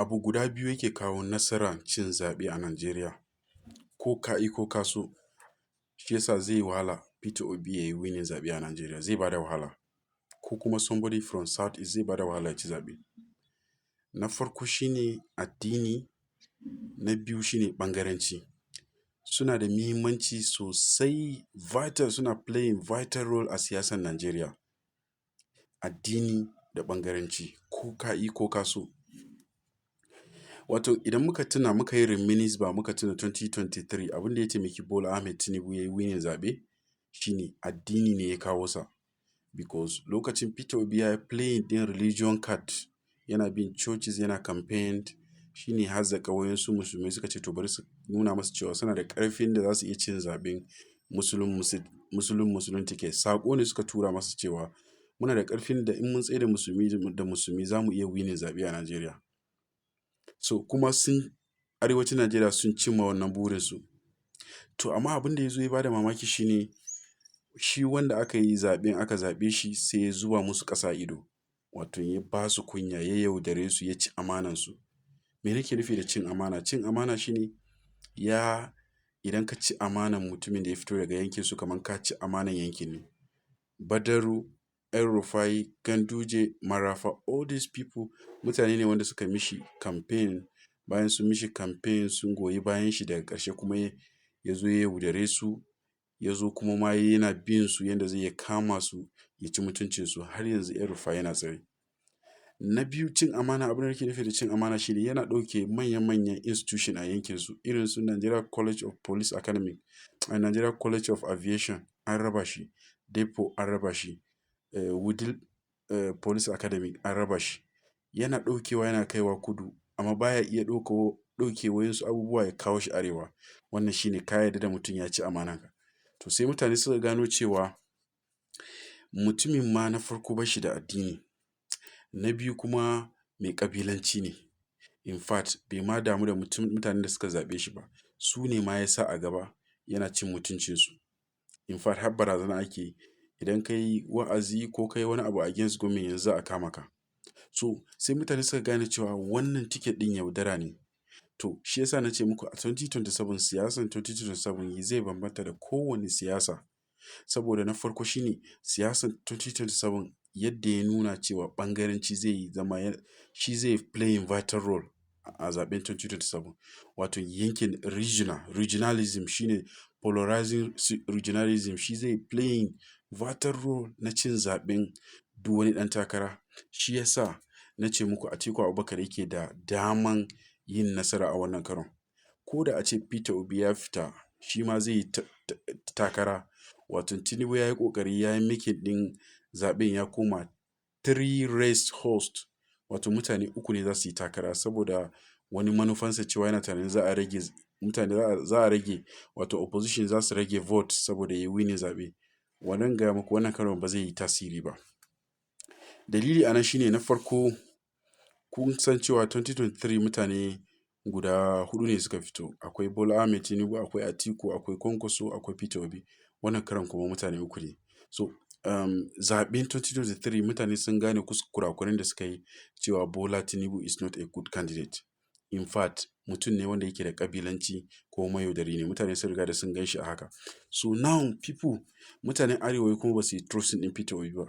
Abu guda biyu yake kawo nasaran cin zaɓe a Najeriya, ko ka ƙi ko ka so. Shi yasa zai yi wahala Peter Obi ya yi winning zaɓe a Najeriya, zai ba da wahala, ko kuma somebody from South East, zai ba da wahala ya ci zaɓe. Na farko shi ne addini, na biyu shi ne ɓangaranci. Suna da muhimmanci sosai, vital, suna playing vital role a siyasan Najeriya, addini da ɓangaranci, ko ka ƙi ko ka so. Wato idan muka tuna, muka yi reminisce back, muka tuna 2023, abin da ya taimaki Bola Ahmed Tinubu ya yi winning zaɓe shi ne addini ne ya kawo sa, because lokacin Peter Obi ya yi playing ɗin religion card, yana bin churches yana campaign. Shi ne harzuƙa waɗansu Musulmai suka ce to, bari su nuna masa cewa suna da ƙarfin da za su iya cin zaɓen Muslim Muslim ticket. Saƙo ne suka tura masa cewa muna da ƙarfin da in mun tsaida Musulmi da Musulmi za mu iya winning zaɓe a Najeriya. So kuma sun arewacin Najeriya sun cimma wannan burinsu. To amma abin da ya zo ya bada mamaki shi ne shi wanda aka yi zaɓen, aka zaɓe shi, sai ya zuba musu ƙasa a ido, wato ya ba su kunya, ya yaudare su, ya ci amanansu. Me nake nufi da cin amana? Cin amana shi ne ya idan ka ci amanan mutumin da ya fito daga yankinsu, kaman ka ci amanan yankin ne. Badaru, El-Rufai, Ganduje, Marafa, all these people mutane ne wanda suka mishi campaign. Bayan sun mishi campaign, sun goyi bayan shi, daga ƙarshe kuma ya zo ya yaudare su, ya zo kuma ma yana bin su yanda zai ya kama su, ya ci mutuncinsu. Har yanzu El-Rufai yana tsare. Na biyu, cin amana, abin da nake nufi da cin amana shi ne yana ɗauke manya-manyan institution a yankinsu, irin su Nigeria College of Police Academy, Nigeria College of Aviation an raba shi, Depot an raba shi, Wudil Police Academy an raba shi. Yana ɗaukewa yana kaiwa kudu, amma baya iya ɗauke waɗansu abubuwa ya kawo shi arewa. Wannan shine ka yarda da mutum ya ci amananka. To sai mutane suka gano cewa mutumin ma na farko ba shi da addini, na biyu kuma mai ƙabilanci ne. In fact, bai ma damu da mutanen da suka zaɓe shi ba, su ne ma ya sa a gaba yana cin mutuncinsu. In fact, har barazana ake yi, idan ka yi wa'azi ko ka yi wani abu against government, yanzu za a kama ka. So sai mutane suka gane cewa wannan ticket ɗin yaudara ne. To shi yasa na ce muku a 2027, siyasan 2027 zai bambanta da kowane siyasa, saboda na farko shine siyasan 2027, yadda ya nuna cewa ɓangaranci zai zama shi zai playing vital role a zaɓen 2027, wato yankin regional, regionalism, shine polarizing regionalism, shi zai playing vital role na cin zaɓen duk wani ɗan takara. Shi yasa na ce muku Atiku Abubakar yake da daman yin nasara a wannan karon. Ko da a ce Peter Obi ya fita, shi ma zai yi takara, wato Tinubu ya yi ƙoƙari ya yi making ɗin zaɓen ya koma three race horse, wato mutane uku ne za su yi takara, saboda wani manufansa cewa yana tunanin za a rage mutane, za a rage, wato opposition za su rage vote saboda ya yi winning zaɓe. Wannan gaya muku, wannan karon ba zai yi tasiri ba. Dalili a nan shine, na farko, kun san cewa 2023 mutane guda huɗu ne suka fito: akwai Bola Ahmed Tinubu, akwai Atiku, akwai Kwankwaso, akwai Peter Obi. Wannan karon kuma mutane uku ne. So zaɓen 2023, mutane sun gane kurakuran da suka yi, cewa Bola Tinubu is not a good candidate. In fact, mutum ne wanda yake da ƙabilanci ko mayaudari ne. Mutane sun riga da sun gan shi a haka. So now people, mutanen arewa kuma ba su yi trusting ɗin Peter Obi ba.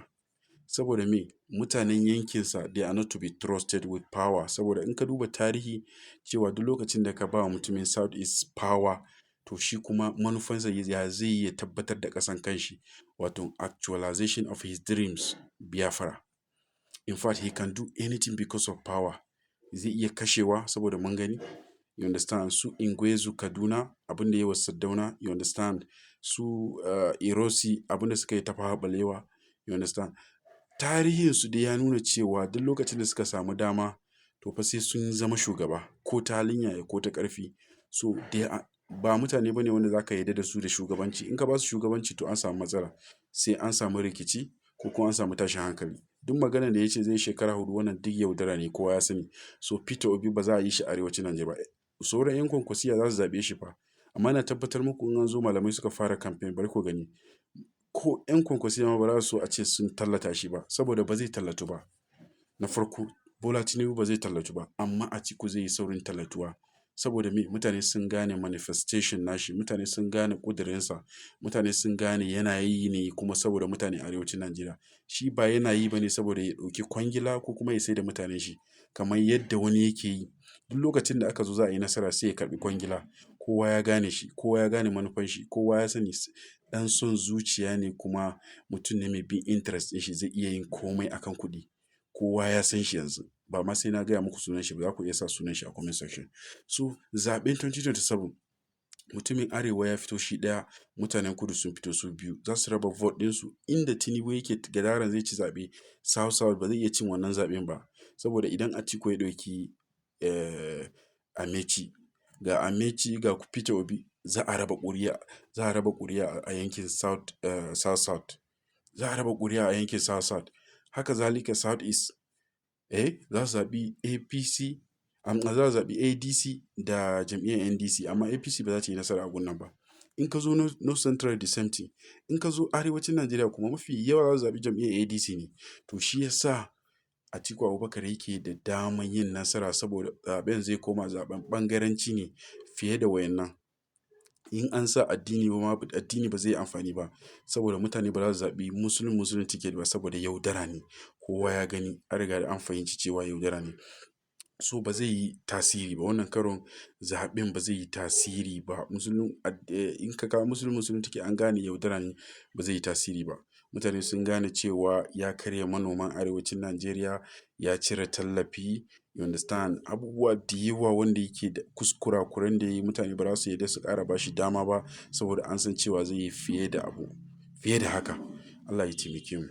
Saboda me? Mutanen yankinsa, they are not to be trusted with power, saboda in ka duba tarihi cewa duk lokacin da ka ba wa mutumin South East power, to shi kuma manufansa ya zai yi ya tabbatar da ƙasan kanshi, wato actualization of his dreams, Biafra. In fact, he can do anything because of power. Zai iya kashewa, saboda mun gani, you understand, su Nwaizu Kaduna, abin da ya wa Sardauna, you understand, su Ironsi, abin da suka yi Tafawa Balewa, you understand. Tarihinsu dai ya nuna cewa duk lokacin da suka samu dama, to fa sai sun zama shugaba, ko ta halin yaya ko ta ƙarfi. So they are, ba mutane bane wanda za ka yarda da su da shugabanci. In ka ba su shugabanci, to an samu matsala, sai an samu rikici ko kuma an samu tashin hankali. Duk maganar da ya ce zai yi shekara 4, wannan duk yaudara ne, kowa ya sani. So Peter Obi ba za a yi shi a arewacin Najeriya ba. Sauran 'yan Kwankwasiyya za su zaɓe shi fa, amma ina tabbatar muku, in an zo malamai suka fara campaign, bari ku gani, ko 'yan Kwankwasiyya ma ba za su so a ce sun tallata shi ba, saboda ba zai tallatu ba. Na farko, Bola Tinubu ba zai tallatu ba, amma Atiku zai yi saurin tallatuwa. Saboda me? Mutane sun gane manifestation nashi, mutane sun gane ƙudurinsa, mutane sun gane yana yi ne kuma saboda mutane arewacin Najeriya. Shi ba yana yi ba ne saboda ya ɗauki kwangila ko kuma ya sai da mutanen shi kamar yadda wani yake yi. Duk lokacin da aka zo za a yi nasara, sai ya karɓi kwangila. Kowa ya gane shi, kowa ya gane manufan shi, kowa ya sani ɗan son zuciya ne, kuma mutum ne mai bin interest ɗin shi, zai iya yin komai akan kuɗi. Kowa ya san shi yanzu, ba ma sai na gaya muku sunan shi ba, za ku iya sa sunan shi a comment section. So zaɓen 2027, mutumin arewa ya fito shi ɗaya, mutanen kudu sun fito su biyu, za su raba vote ɗinsu. Inda Tinubu yake gadaran zai ci zaɓe South South, ba zai iya cin wannan zaɓen ba, saboda idan Atiku ya ɗauki Amaechi, ga Amaechi ga Peter Obi, za a raba ƙuri'a, za a raba ƙuri'a a yankin South South South, za a raba ƙuri'a a yankin South South. Haka zalika South East, za su zaɓi APC, za su zaɓi ADC da jam'iyyar NDC, amma APC ba za ta yi nasara a gun nan ba. In ka zo North Central, the same thing. In ka zo arewacin Najeriya kuma, mafi yawa za su zaɓi jam'iyyar ADC ne. To shi ya sa Atiku Abubakar yake da daman yin nasara, saboda zaɓen zai koma zaɓen ɓangaranci ne fiye da wayannan. In an sa addini ma, addini ba zai yi amfani ba, saboda mutane ba za su zaɓi Muslim Muslim ticket ba, saboda yaudara ne. Kowa ya gani, an riga da an fahimci cewa yaudara ne. So ba zai yi tasiri ba wannan karon, zaɓen ba zai yi tasiri ba. In ka kawo Muslim Muslim ticket, an gane yaudara ne, ba zai yi tasiri ba. Mutane sun gane cewa ya karya manoman arewacin Najeriya, ya cire tallafi, you understand, abubuwa da yawa wanda yake da kuskurakuran da ya yi, mutane ba za su yarda su ƙara ba shi dama ba, saboda an san cewa zai yi fiye da abu, fiye da haka. Allah ya taimake mu.